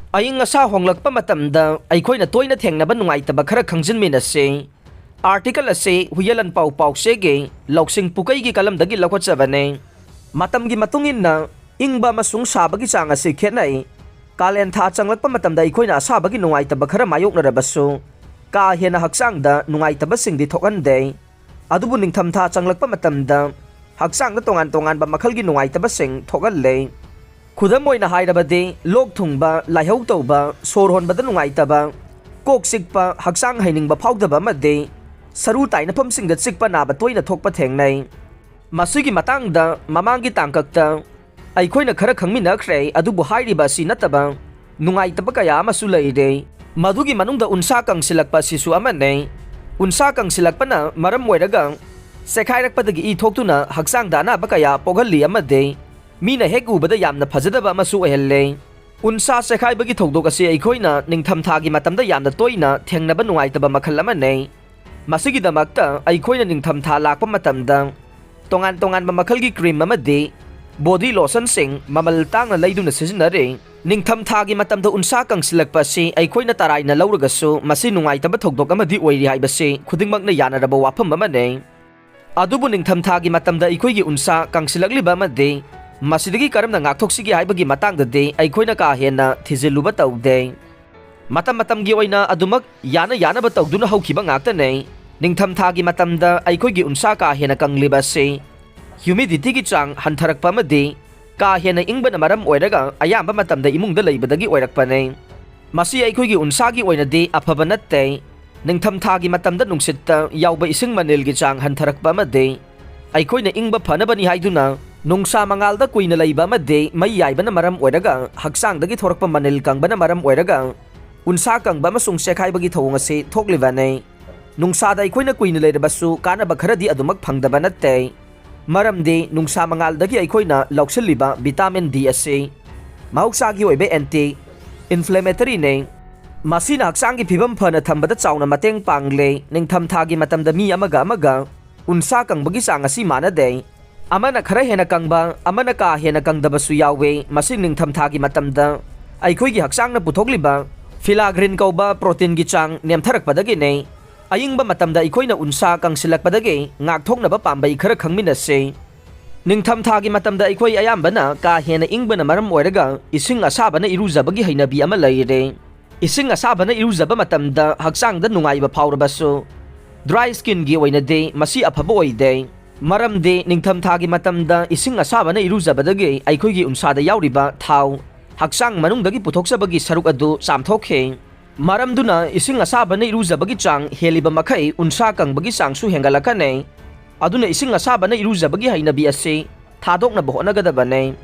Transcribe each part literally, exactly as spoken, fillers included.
ꯑꯏꯪ ꯑꯁꯥ ꯍꯣꯡꯂꯛꯄ ꯃꯇꯝꯗ ꯑꯩꯈꯣꯏꯅ ꯇꯣꯏꯅ ꯊꯦꯡꯅꯕ ꯅꯨꯡꯉꯥꯏꯇꯕ ꯈꯔ ꯈꯪꯖꯤꯟꯃꯤꯟꯅꯁꯤ꯫ ꯑꯥꯔꯇꯤꯀꯜ ꯑꯁꯤ ꯍꯨꯌꯦꯂꯟ ꯄꯥꯎ ꯄꯥꯎꯆꯦꯒꯤ ꯂꯧꯁꯤꯡ ꯄꯨꯀꯩꯒꯤ ꯀꯂꯝꯗꯒꯤ ꯂꯧꯈꯠꯆꯕꯅꯤ꯫ ꯃꯇꯝꯒꯤ ꯃꯇꯨꯡ ꯏꯟꯅ ꯏꯪꯕ ꯑꯃꯁꯨꯡ ꯁꯥꯕꯒꯤ ꯆꯥꯡ ꯑꯁꯤ ꯈꯦꯠꯅꯩ꯫ ꯀꯥꯂꯦꯟ ꯊꯥ ꯆꯪꯂꯛꯄ ꯃꯇꯝꯗ ꯑꯩꯈꯣꯏꯅ ꯑꯁꯥꯕꯒꯤ ꯅꯨꯡꯉꯥꯏꯇꯕ ꯈꯔ ꯃꯥꯌꯣꯛꯅꯔꯕꯁꯨ, ꯀꯥ ꯍꯦꯟꯅ ꯍꯛꯆꯥꯡꯗ ꯅꯨꯡꯉꯥꯏꯇꯕꯁꯤꯡꯗꯤ ꯊꯣꯛꯍꯟꯗꯦ꯫ ꯑꯗꯨꯕꯨ ꯅꯤꯡꯊꯝꯊꯥ ꯆꯪꯂꯛꯄ ꯃꯇꯝꯗ ꯍꯛꯆꯥꯡꯗ ꯇꯣꯉꯥꯟ ꯇꯣꯉꯥꯟꯕ ꯃꯈꯜꯒꯤ ꯅꯨꯡꯉꯥꯏꯇꯕꯁꯤꯡ ꯊꯣꯛꯍꯜꯂꯦ꯫ ꯈꯨꯗꯝ ꯑꯣꯏꯅ ꯍꯥꯏꯔꯕꯗꯤ, ꯂꯣꯛ ꯊꯨꯡꯕ, ꯂꯥꯏꯍꯧ ꯇꯧꯕ, ꯁꯣꯔ ꯍꯣꯟꯕꯗ ꯅꯨꯡꯉꯥꯏꯇꯕ, ꯀꯣꯛ ꯆꯤꯛꯄ, ꯍꯛꯆꯥꯡ ꯍꯩꯅꯤꯡꯕ ꯐꯥꯎꯗꯕ ꯑꯃꯗꯤ ꯁꯔꯨ ꯇꯥꯏꯅꯐꯝꯁꯤꯡꯗ ꯆꯤꯛꯄ ꯅꯥꯕ ꯇꯣꯏꯅ ꯊꯣꯛꯄ ꯊꯦꯡꯅꯩ꯫ ꯃꯁꯤꯒꯤ ꯃꯇꯥꯡꯗ ꯃꯃꯥꯡꯒꯤ ꯇꯥꯡꯀꯛꯇ ꯑꯩꯈꯣꯏꯅ ꯈꯔ ꯈꯪꯃꯤꯟꯅꯈ꯭ꯔꯦ, ꯑꯗꯨꯕꯨ ꯍꯥꯏꯔꯤꯕ ꯑꯁꯤ ꯅꯠꯇꯕ ꯅꯨꯡꯉꯥꯏꯇꯕ ꯀꯌꯥ ꯑꯃꯁꯨ ꯂꯩꯔꯦ꯫ ꯃꯗꯨꯒꯤ ꯃꯅꯨꯡꯗ ꯎꯟꯁꯥ ꯀꯪꯁꯤꯜꯂꯛꯄ ꯑꯁꯤꯁꯨ ꯑꯃꯅꯤ꯫ ꯎꯟꯁꯥ ꯀꯪꯁꯤꯜꯂꯛꯄꯅ ꯃꯔꯝ ꯑꯣꯏꯔꯒ ꯆꯦꯈꯥꯏꯔꯛꯄꯗꯒꯤ ꯏ ꯊꯣꯛꯇꯨꯅ ꯍꯛꯆꯥꯡꯗ ꯑꯅꯥꯕ ꯀꯌꯥ ꯄꯣꯛꯍꯜꯂꯤ ꯑꯃꯗꯤ ꯃꯤꯅ ꯍꯦꯛ ꯎꯕꯗ ꯌꯥꯝꯅ ꯐꯖꯗꯕ ꯑꯃꯁꯨ ꯑꯣꯏꯍꯜꯂꯦ꯫ ꯎꯟꯁꯥ ꯆꯦꯈꯥꯏꯕꯒꯤ ꯊꯧꯗꯣꯛ ꯑꯁꯤ ꯑꯩꯈꯣꯏꯅ ꯅꯤꯡꯊꯝꯊꯥꯒꯤ ꯃꯇꯝꯗ ꯌꯥꯝꯅ ꯇꯣꯏꯅ ꯊꯦꯡꯅꯕ ꯅꯨꯡꯉꯥꯏꯇꯕ ꯃꯈꯜ ꯑꯃꯅꯤ꯫ ꯃꯁꯤꯒꯤꯗꯃꯛꯇ ꯑꯩꯈꯣꯏꯅ ꯅꯤꯡꯊꯝꯊꯥ ꯂꯥꯛꯄ ꯃꯇꯝꯗ ꯇꯣꯉꯥꯟ ꯇꯣꯉꯥꯟꯕ ꯃꯈꯜꯒꯤ ꯀ꯭ꯔꯤꯝ ꯑꯃꯗꯤ ꯕꯣꯗꯤ ꯂꯣꯁꯟꯁꯤꯡ ꯃꯃꯜ ꯇꯥꯡꯅ ꯂꯩꯗꯨꯅ ꯁꯤꯖꯤꯟꯅꯔꯤ꯫ ꯅꯤꯡꯊꯝꯊꯥꯒꯤ ꯃꯇꯝꯗ ꯎꯟꯁꯥ ꯀꯪꯁꯤꯜꯂꯛꯄ ꯑꯁꯤ ꯑꯩꯈꯣꯏꯅ ꯇꯔꯥꯏꯅ ꯂꯧꯔꯒꯁꯨ, ꯃꯁꯤ ꯅꯨꯡꯉꯥꯏꯇꯕ ꯊꯧꯗꯣꯛ ꯑꯃꯗꯤ ꯑꯣꯏꯔꯤ ꯍꯥꯏꯕꯁꯤ ꯈꯨꯗꯤꯡꯃꯛꯅ ꯌꯥꯅꯔꯕ ꯋꯥꯐꯝ ꯑꯃꯅꯤ꯫ ꯑꯗꯨꯕꯨ ꯅꯤꯡꯊꯝꯊꯥꯒꯤ ꯃꯇꯝꯗ ꯑꯩꯈꯣꯏꯒꯤ ꯎꯟꯁꯥ ꯀꯪꯁꯤꯜꯂꯛꯂꯤꯕ ꯑꯃꯗꯤ ꯃꯁꯤꯗꯒꯤ ꯀꯔꯝꯅ ꯉꯥꯛꯊꯣꯛꯁꯤꯒꯦ ꯍꯥꯏꯕꯒꯤ ꯃꯇꯥꯡꯗꯗꯤ ꯑꯩꯈꯣꯏꯅ ꯀꯥ ꯍꯦꯟꯅ ꯊꯤꯖꯤꯜꯂꯨꯕ ꯇꯧꯗꯦ꯫ ꯃꯇꯝ ꯃꯇꯝꯒꯤ ꯑꯣꯏꯅ ꯑꯗꯨꯃꯛ ꯌꯥꯅ ꯌꯥꯅꯕ ꯇꯧꯗꯨꯅ ꯍꯧꯈꯤꯕ ꯉꯥꯛꯇꯅꯤ꯫ ꯅꯤꯡꯊꯝꯊꯥꯒꯤ ꯃꯇꯝꯗ ꯑꯩꯈꯣꯏꯒꯤ ꯎꯟꯁꯥ ꯀꯥ ꯍꯦꯟꯅ ꯀꯪꯂꯤꯕ ꯑꯁꯤ ꯍ꯭ꯌꯨꯃꯤꯗꯤꯇꯤꯒꯤ ꯆꯥꯡ ꯍꯟꯊꯔꯛꯄ ꯑꯃꯗꯤ ꯀꯥ ꯍꯦꯟꯅ ꯏꯪꯕꯅ ꯃꯔꯝ ꯑꯣꯏꯔꯒ ꯑꯌꯥꯝꯕ ꯃꯇꯝꯗ ꯏꯃꯨꯡꯗ ꯂꯩꯕꯗꯒꯤ ꯑꯣꯏꯔꯛꯄꯅꯤ꯫ ꯃꯁꯤ ꯑꯩꯈꯣꯏꯒꯤ ꯎꯟꯁꯥꯒꯤ ꯑꯣꯏꯅꯗꯤ ꯑꯐꯕ ꯅꯠꯇꯦ꯫ ꯅꯤꯡꯊꯝꯊꯥꯒꯤ ꯃꯇꯝꯗ ꯅꯨꯡꯁꯤꯠꯇ ꯌꯥꯎꯕ ꯏꯁꯤꯡ ꯃꯅꯤꯜꯒꯤ ꯆꯥꯡ ꯍꯟꯊꯔꯛꯄ ꯑꯃꯗꯤ ꯑꯩꯈꯣꯏꯅ ꯏꯪꯕ ꯐꯅꯕꯅꯤ ꯍꯥꯏꯗꯨꯅ ꯅꯨꯡꯁꯥ ꯃꯉꯥꯜꯗ ꯀꯨꯏꯅ ꯂꯩꯕ ꯑꯃꯗꯤ ꯃꯩ ꯌꯥꯏꯕꯅ ꯃꯔꯝ ꯑꯣꯏꯔꯒ ꯍꯛꯆꯥꯡꯗꯒꯤ ꯊꯣꯔꯛꯄ ꯃꯅꯤꯜ ꯀꯪꯕꯅ ꯃꯔꯝ ꯑꯣꯏꯔꯒ ꯎꯟꯁꯥ ꯀꯪꯕ ꯑꯃꯁꯨꯡ ꯆꯦꯈꯥꯏꯕꯒꯤ ꯊꯧꯑꯣꯡ ꯑꯁꯤ ꯊꯣꯛꯂꯤꯕꯅꯤ꯫ ꯅꯨꯡꯁꯥꯗ ꯑꯩꯈꯣꯏꯅ ꯀꯨꯏꯅ ꯂꯩꯔꯕꯁꯨ ꯀꯥꯟꯅꯕ ꯈꯔꯗꯤ ꯑꯗꯨꯃꯛ ꯐꯪꯗꯕ ꯅꯠꯇꯦ꯫ ꯃꯔꯝꯗꯤ ꯅꯨꯡꯁꯥ ꯃꯉꯥꯜꯗꯒꯤ ꯑꯩꯈꯣꯏꯅ ꯂꯧꯁꯤꯜꯂꯤꯕ ꯚꯤꯇꯥꯃꯤꯟ ꯗꯤ ꯑꯁꯤ ꯃꯍꯧꯁꯥꯒꯤ ꯑꯣꯏꯕ ꯑꯦꯟꯇꯤ ꯏꯟꯐ꯭ꯂꯦꯃꯦꯇꯔꯤꯅꯤ꯫ ꯃꯁꯤꯅ ꯍꯛꯆꯥꯡꯒꯤ ꯐꯤꯕꯝ ꯐꯅ ꯊꯝꯕꯗ ꯆꯥꯎꯅ ꯃꯇꯦꯡ ꯄꯥꯡꯂꯦ꯫ ꯅꯤꯡꯊꯝꯊꯥꯒꯤ ꯃꯇꯝꯗ ꯃꯤ ꯑꯃꯒ ꯑꯃꯒ ꯎꯟꯁꯥ ꯀꯪꯕꯒꯤ ꯆꯥꯡ ꯑꯁꯤ ꯃꯥꯟꯅꯗꯦ꯫ ꯑꯃꯅ ꯈꯔ ꯍꯦꯟꯅ ꯀꯪꯕ, ꯑꯃꯅ ꯀꯥ ꯍꯦꯟꯅ ꯀꯪꯗꯕꯁꯨ ꯌꯥꯎꯋꯤ꯫ ꯃꯁꯤ ꯅꯤꯡꯊꯝꯊꯥꯒꯤ ꯃꯇꯝꯗ ꯑꯩꯈꯣꯏꯒꯤ ꯍꯛꯆꯥꯡꯅ ꯄꯨꯊꯣꯛꯂꯤꯕ ꯐꯤꯂꯥꯒ꯭ꯔꯤꯟ ꯀꯧꯕ ꯄ꯭ꯔꯣꯇꯤꯟꯒꯤ ꯆꯥꯡ ꯅꯦꯝꯊꯔꯛꯄꯗꯒꯤꯅꯤ꯫ ꯑꯏꯪꯕ ꯃꯇꯝꯗ ꯑꯩꯈꯣꯏꯅ ꯎꯟꯁꯥ ꯀꯪꯁꯤꯜꯂꯛꯄꯗꯒꯤ ꯉꯥꯛꯊꯣꯛꯅꯕ ꯄꯥꯝꯕꯩ ꯈꯔ ꯈꯪꯃꯤꯟꯅꯁꯤ꯫ ꯅꯤꯡꯊꯝꯊꯥꯒꯤ ꯃꯇꯝꯗ ꯑꯩꯈꯣꯏ ꯑꯌꯥꯝꯕꯅ ꯀꯥ ꯍꯦꯟꯅ ꯏꯪꯕꯅ ꯃꯔꯝ ꯑꯣꯏꯔꯒ ꯏꯁꯤꯡ ꯑꯁꯥꯕꯅ ꯏꯔꯨꯖꯕꯒꯤ ꯍꯩꯅꯕꯤ ꯑꯃ ꯂꯩꯔꯦ꯫ ꯏꯁꯤꯡ ꯑꯁꯥꯕꯅ ꯏꯔꯨꯖꯕ ꯃꯇꯝꯗ ꯍꯛꯆꯥꯡꯗ ꯅꯨꯡꯉꯥꯏꯕ ꯐꯥꯎꯔꯕꯁꯨ, ꯗ꯭ꯔꯥꯏ ꯁ꯭ꯀꯤꯟꯒꯤ ꯑꯣꯏꯅꯗꯤ ꯃꯁꯤ ꯑꯐꯕ ꯑꯣꯏꯗꯦ꯫ ꯃꯔꯝꯗꯤ ꯅꯤꯡꯊꯝꯊꯥꯒꯤ ꯃꯇꯝꯗ ꯏꯁꯤꯡ ꯑꯁꯥꯕꯅ ꯏꯔꯨꯖꯕꯗꯒꯤ ꯑꯩꯈꯣꯏꯒꯤ ꯎꯟꯁꯥꯗ ꯌꯥꯎꯔꯤꯕ ꯊꯥꯎ ꯍꯛꯆꯥꯡ ꯃꯅꯨꯡꯗꯒꯤ ꯄꯨꯊꯣꯛꯆꯕꯒꯤ ꯁꯔꯨꯛ ꯑꯗꯨ ꯆꯥꯝꯊꯣꯛꯈꯤ꯫ ꯃꯔꯝꯗꯨꯅ ꯏꯁꯤꯡ ꯑꯁꯥꯕꯅ ꯏꯔꯨꯖꯕꯒꯤ ꯆꯥꯡ ꯍꯦꯜꯂꯤꯕ ꯃꯈꯩ ꯎꯟꯁꯥ ꯀꯪꯕꯒꯤ ꯆꯥꯡꯁꯨ ꯍꯦꯟꯒꯠꯂꯛꯀꯅꯤ꯫ ꯑꯗꯨꯅ ꯏꯁꯤꯡ ꯑꯁꯥꯕꯅ ꯏꯔꯨꯖꯕꯒꯤ ꯍꯩꯅꯕꯤ ꯑꯁꯤ ꯊꯥꯗꯣꯛꯅꯕ ꯍꯣꯠꯅꯒꯗꯕꯅꯤ꯫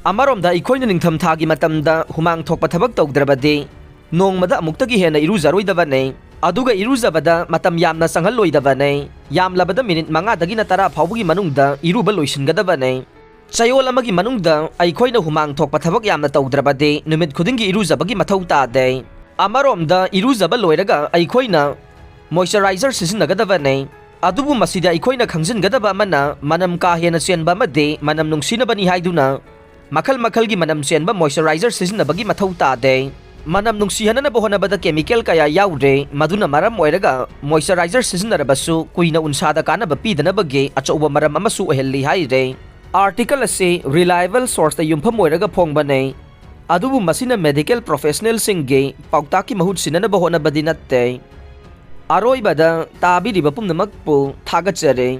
ꯑꯃꯔꯣꯝꯗ ꯑꯩꯈꯣꯏꯅ ꯅꯤꯡꯊꯝꯊꯥꯒꯤ ꯃꯇꯝꯗ ꯍꯨꯃꯥꯡ ꯊꯣꯛꯄ ꯊꯕꯛ ꯇꯧꯗ꯭ꯔꯕꯗꯤ ꯅꯣꯡꯃꯗ ꯑꯃꯨꯛꯇꯒꯤ ꯍꯦꯟꯅ ꯏꯔꯨꯖꯔꯣꯏꯗꯕꯅꯤ꯫ ꯑꯗꯨꯒ ꯏꯔꯨꯖꯕꯗ ꯃꯇꯝ ꯌꯥꯝꯅ ꯆꯪꯍꯜꯂꯣꯏꯗꯕꯅꯤ꯫ ꯌꯥꯝꯂꯕꯗ ꯃꯤꯅꯤꯠ ꯃꯉꯥꯗꯒꯤꯅ ꯇꯔꯥ ꯐꯥꯎꯕꯒꯤ ꯃꯅꯨꯡꯗ ꯏꯔꯨꯕ ꯂꯣꯏꯁꯤꯟꯒꯗꯕꯅꯤ꯫ ꯆꯌꯣꯜ ꯑꯃꯒꯤ ꯃꯅꯨꯡꯗ ꯑꯩꯈꯣꯏꯅ ꯍꯨꯃꯥꯡ ꯊꯣꯛꯄ ꯊꯕꯛ ꯌꯥꯝꯅ ꯇꯧꯗ꯭ꯔꯕꯗꯤ ꯅꯨꯃꯤꯠ ꯈꯨꯗꯤꯡꯒꯤ ꯏꯔꯨꯖꯕꯒꯤ ꯃꯊꯧ ꯇꯥꯗꯦ꯫ ꯑꯃꯔꯣꯝꯗ ꯏꯔꯨꯖꯕ ꯂꯣꯏꯔꯒ ꯑꯩꯈꯣꯏꯅ ꯃꯣꯏꯆꯔꯥꯏꯖꯔ ꯁꯤꯖꯤꯟꯅꯒꯗꯕꯅꯤ꯫ ꯑꯗꯨꯕꯨ ꯃꯁꯤꯗ ꯑꯩꯈꯣꯏꯅ ꯈꯪꯖꯤꯟꯒꯗꯕ ꯑꯃꯅ, ꯃꯅꯝ ꯀꯥ ꯍꯦꯟꯅ ꯆꯦꯟꯕ ꯑꯃꯗꯤ ꯃꯅꯝ ꯅꯨꯡꯁꯤꯅꯕꯅꯤ ꯍꯥꯏꯗꯨꯅ ꯃꯈꯜ ꯃꯈꯜꯒꯤ ꯃꯅꯝ ꯆꯦꯟꯕ ꯃꯣꯏꯆꯔꯥꯏꯖꯔ ꯁꯤꯖꯤꯟꯅꯕꯒꯤ ꯃꯊꯧ ꯇꯥꯗꯦ꯫ ꯃꯅꯝ ꯅꯨꯡꯁꯤꯍꯟꯅꯕ ꯍꯣꯠꯅꯕꯗ ꯀꯦꯃꯤꯀꯦꯜ ꯀꯌꯥ ꯌꯥꯎꯗ꯭ꯔꯦ, ꯃꯗꯨꯅ ꯃꯔꯝ ꯑꯣꯏꯔꯒ ꯃꯣꯏꯆꯔꯥꯏꯖꯔ ꯁꯤꯖꯤꯟꯅꯔꯕꯁꯨ ꯀꯨꯏꯅ ꯎꯟꯁꯥꯗ ꯀꯥꯟꯅꯕ ꯄꯤꯗꯅꯕꯒꯤ ꯑꯆꯧꯕ ꯃꯔꯝ ꯑꯃꯁꯨ ꯑꯣꯏꯍꯜꯂꯤ ꯍꯥꯏꯔꯦ꯫ ꯑꯥꯔꯇꯤꯀꯜ ꯑꯁꯤ ꯔꯤꯂꯥꯏꯕꯜ ꯁꯣꯔꯁꯇ ꯌꯨꯝꯐꯝ ꯑꯣꯏꯔꯒ ꯐꯣꯡꯕꯅꯦ, ꯑꯗꯨꯕꯨ ꯃꯁꯤꯅ ꯃꯦꯗꯤꯀꯦꯜ ꯄ꯭ꯔꯣꯐꯦꯁꯅꯦꯜꯁꯤꯡꯒꯤ ꯄꯥꯎꯇꯥꯛꯀꯤ ꯃꯍꯨꯠ ꯁꯤꯟꯅꯅꯕ ꯍꯣꯠꯅꯕꯗꯤ ꯅꯠꯇꯦ꯫ ꯑꯔꯣꯏꯕꯗ ꯇꯥꯕꯤꯔꯤꯕ ꯄꯨꯝꯅꯃꯛꯄꯨ ꯊꯥꯒꯠꯆꯔꯤ꯫